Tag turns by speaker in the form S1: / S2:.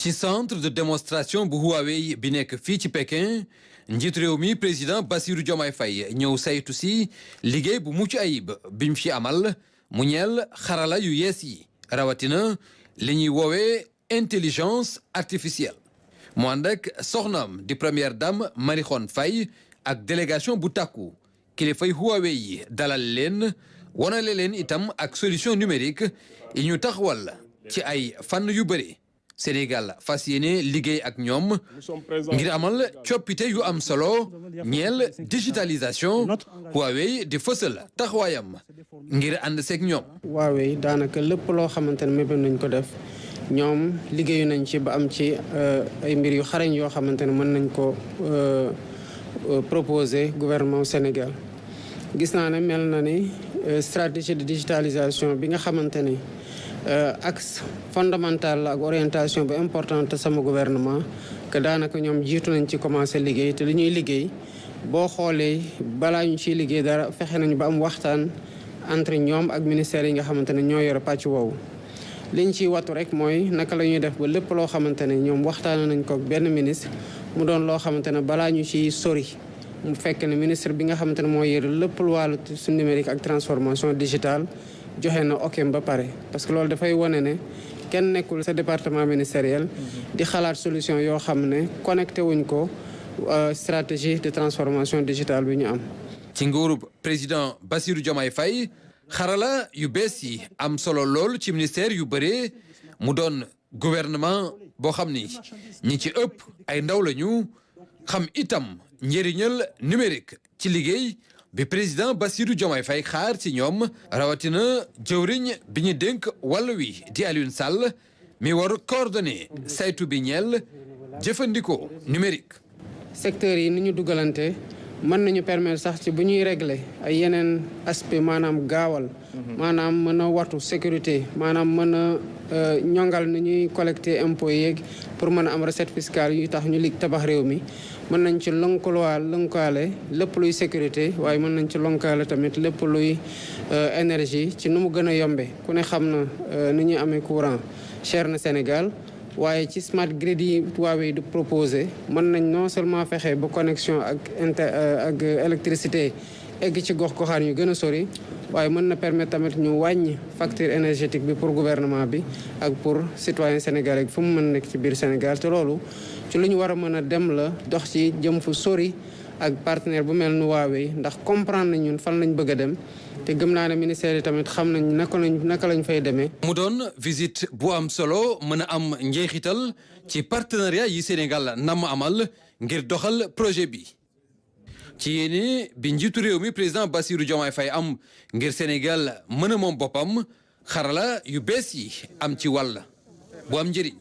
S1: ci centre de démonstration bu Huawei bi nekk fii ci Pékin njiitu réew mi président Bassirou Diomaye Faye ñëw saytu si liggéey bu mucc ayib biñ fi amal mu ñeel xarala yu yees yi rawatina li ñuy woowee intelligence artificielle mu ànd ak soxnaam di première dame Marie Khone Faye ak délégation bu takku kilifay Huawei yi dalal leen wonale leen itam ak solution numérique yi ñu taxawal ci ay fànn yu bëri Sénégal fas yéene liggéey ak ñoom ngir amal coppite yu am solo ñeel digitalisation Huawei di fësal taxawaayam ngir ànd seeg ñoom.
S2: Huawei daanaka lépp loo xamante ne mébét nañ ko def ñoom liggéeyu nañ ci ba am ci ay mbir yu xarañ yoo xamante ne mën nañ ko proposer gouvernement Sénégal. Gis naa ne mel na ni stratégie de digitalisation bi nga xamante ni axe fondamental la ak orientation bu importante sama gouvernement que daanaka ñoom jiitu nañ ci commencé liggéey te li ñuy liggéey boo xoolee balaa ñu ciy liggéey dara fexe nañu ba am waxtaan entre ñoom ak ministère yi nga xamante ne ñoo yore pàcc woowu. liñ ciy wattu rek mooy naka la ñuy def ba lépp loo xamante ne ñoom waxtaan nañ ko ak benn ministre mu doon loo xamante ne balaa ñu ciy sori mu fekk ne ministre bi nga xamante ne moo yore lépp lu wàllu su numérique ak transformation digitale joxe na okem ba pare parce que loolu dafay wane ne kenn nekkul sa département ministériel di xalaat solution yoo xam ne connecté wuñ ko stratégie de transformation digitale bi ñu am.
S1: ci nguurub président Bassirou Diomaye Faye xarala yu bees yi am solo lool ci ministère yu bëree mu doon gouvernement boo xam ni ñi ci ëpp ay ndaw lañu xam itam njëriñal numérique ci liggéey bi président Bassirou Diomaye Faye xaar ci ñoom rawatina jëwriñ bi ñu dénk wàll wi di Alioune Sall mi war coordonné saytu bi ñeel jëfandikoo numérique.
S2: secteurs yi ni ñu dugalante mën nañu permettre sax ci bu ñuy régler ay yeneen aspect maanaam gaawal maanaam mën a wattu sécurité maanaam mën a ñongal ni ñuy collecter impôts yeeg pour mën a am recette fiscale yu tax ñu lig tabax réew mi mën nañ ci lënkaale lépp luy sécurité waaye mën nañ ci lënkaale tamit lépp luy énergie ci nu mu gën a yombe ku ne xam na ni ñuy amee courant cher na Sénégal waaye ci smart grid yi Huawei du proposé mën nañ non seulement fexe ba connexion ak électricité egg ci gox goxaan yu gën a sori waaye mën na permettre tamit ñu wàññi facture énergétique bi pour gouvernement bi ak pour citoyen sénégalais fu mu mën nekk ci biir Sénégal te loolu ci lu ñu war a mën a dem la dox ci jëm fu sori ak partenaire bu mel ni Huawei ndax comprendre nañ ñun fan lañ bëgg a dem te gëm naa ne ministère yi tamit xam nañ naka lañ fay demee.
S1: mu doon visite bu am solo mën a am njeexital ci partenariat yi Sénégal nam amal ngir doxal projet bi ci yéene bi njiitu réew mi président Bassirou Diomaye Faye am ngir Sénégal mën a moom boppam xarala yu bees yi am ci wàll bu am njëriñ.